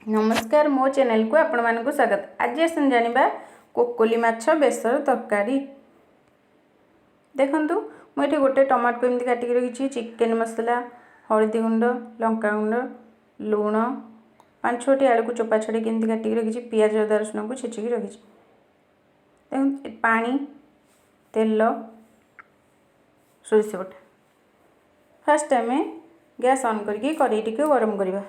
ନମସ୍କାର, ମୋ ଚ୍ୟାନେଲକୁ ଆପଣମାନଙ୍କୁ ସ୍ୱାଗତ। ଆଜି ଆସନ୍ତୁ ଜାଣିବା କୋକୋଲି ମାଛ ବେସର ତରକାରୀ। ଦେଖନ୍ତୁ, ମୁଁ ଏଠି ଗୋଟେ ଟମାଟୋକୁ ଏମିତି କାଟିକି ରଖିଛି। ଚିକେନ୍ ମସଲା, ହଳଦୀ ଗୁଣ୍ଡ, ଲଙ୍କା ଗୁଣ୍ଡ, ଲୁଣ, 5-6ଟି ଆଳୁକୁ ଚୋପା ଛଡ଼େଇକି ଏମିତି କାଟିକି ରଖିଛି। ପିଆଜ, ଅଦା, ରସୁଣକୁ ଛେଚିକି ରଖିଛି। ଦେଖନ୍ତୁ, ପାଣି, ତେଲ, ସୋରିଷ ବଟା। ଫାଷ୍ଟ ଆମେ ଗ୍ୟାସ୍ ଅନ୍ କରିକି କଡ଼େଇଟିକୁ ଗରମ କରିବା।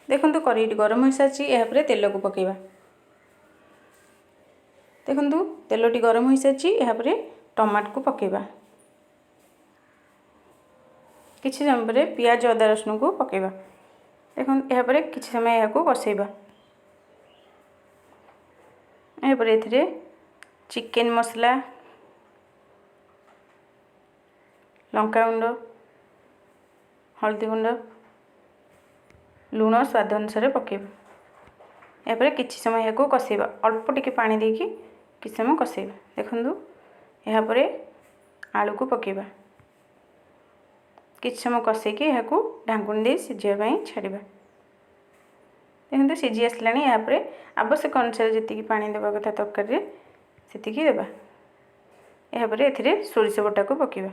ଦେଖନ୍ତୁ, କଡ଼େଇଟି ଗରମ ହୋଇସାରିଛି। ଏହାପରେ ତେଲକୁ ପକାଇବା। ଦେଖନ୍ତୁ, ତେଲଟି ଗରମ ହୋଇସାରିଛି। ଏହାପରେ ଟମାଟୋକୁ ପକାଇବା। କିଛି ସମୟ ପରେ ପିଆଜ, ଅଦା, ରସୁଣକୁ ପକାଇବା। ଦେଖନ୍ତୁ, ଏହାପରେ କିଛି ସମୟ ଏହାକୁ କଷେଇବା। ଏହାପରେ ଏଥିରେ ଚିକେନ୍ ମସଲା, ଲଙ୍କାଗୁଣ୍ଡ, ହଳଦୀ ଗୁଣ୍ଡ, ଲୁଣ ସ୍ୱାଦ ଅନୁସାରେ ପକାଇବା। ଏହାପରେ କିଛି ସମୟ ଏହାକୁ କଷେଇବା। ଅଳ୍ପ ଟିକେ ପାଣି ଦେଇକି କିଛି ସମୟ କଷେଇବା। ଦେଖନ୍ତୁ, ଏହାପରେ ଆଳୁକୁ ପକାଇବା। କିଛି ସମୟ କଷେଇକି ଏହାକୁ ଢାଙ୍କୁଣୀ ଦେଇ ସିଝିବା ପାଇଁ ଛାଡ଼ିବା। ଦେଖନ୍ତୁ, ସିଝି ଆସିଲାଣି। ଏହାପରେ ଆବଶ୍ୟକ ଅନୁସାରେ ଯେତିକି ପାଣି ଦେବା କଥା ତରକାରୀରେ ସେତିକି ଦେବା। ଏହାପରେ ଏଥିରେ ସୋରିଷ ବଟାକୁ ପକାଇବା।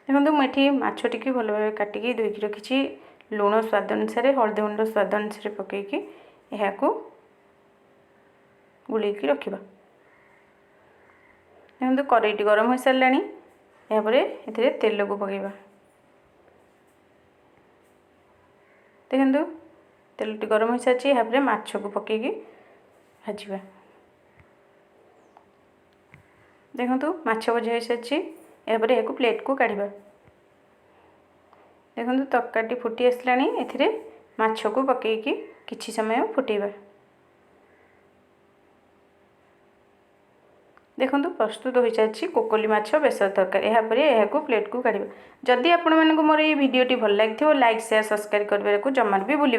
ଦେଖନ୍ତୁ, ମୁଁ ଏଠି ମାଛଟିକୁ ଭଲ ଭାବେ କାଟିକି ଧୋଇକି ରଖିଛି। ଲୁଣ ସ୍ୱାଦ ଅନୁସାରେ, ହଳଦୀ ଗୁଣ୍ଡ ସ୍ୱାଦ ଅନୁସାରେ ପକାଇକି ଏହାକୁ ଗୋଳେଇକି ରଖିବା। ଦେଖନ୍ତୁ, କଡ଼େଇଟି ଗରମ ହୋଇସାରିଲାଣି। ଏହାପରେ ଏଥିରେ ତେଲକୁ ପକାଇବା। ଦେଖନ୍ତୁ, ତେଲଟି ଗରମ ହୋଇସାରିଛି। ଏହାପରେ ମାଛକୁ ପକାଇକି ଭାଜିବା। ଦେଖନ୍ତୁ, ମାଛ ଭଜା ହୋଇସାରିଛି। ଏହାପରେ ଏହାକୁ ପ୍ଲେଟ୍କୁ କାଢ଼ିବା। ଦେଖନ୍ତୁ, ତରକାରୀଟି ଫୁଟି ଆସିଲାଣି। ଏଥିରେ ମାଛକୁ ପକାଇକି କିଛି ସମୟ ଫୁଟାଇବା। ଦେଖନ୍ତୁ, ପ୍ରସ୍ତୁତ ହୋଇସାରିଛି କୋକୋଲି ମାଛ ବେସର ତରକାରୀ। ଏହାପରେ ଏହାକୁ ପ୍ଲେଟ୍କୁ କାଢ଼ିବା। ଯଦି ଆପଣମାନଙ୍କୁ ମୋର ଏଇ ଭିଡ଼ିଓଟି ଭଲ ଲାଗିଥିବ, ଲାଇକ୍, ସେୟାର, ସବସ୍କ୍ରାଇବ୍ କରିବାକୁ ଜମାରୁ ବି ଭୁଲିବେନି।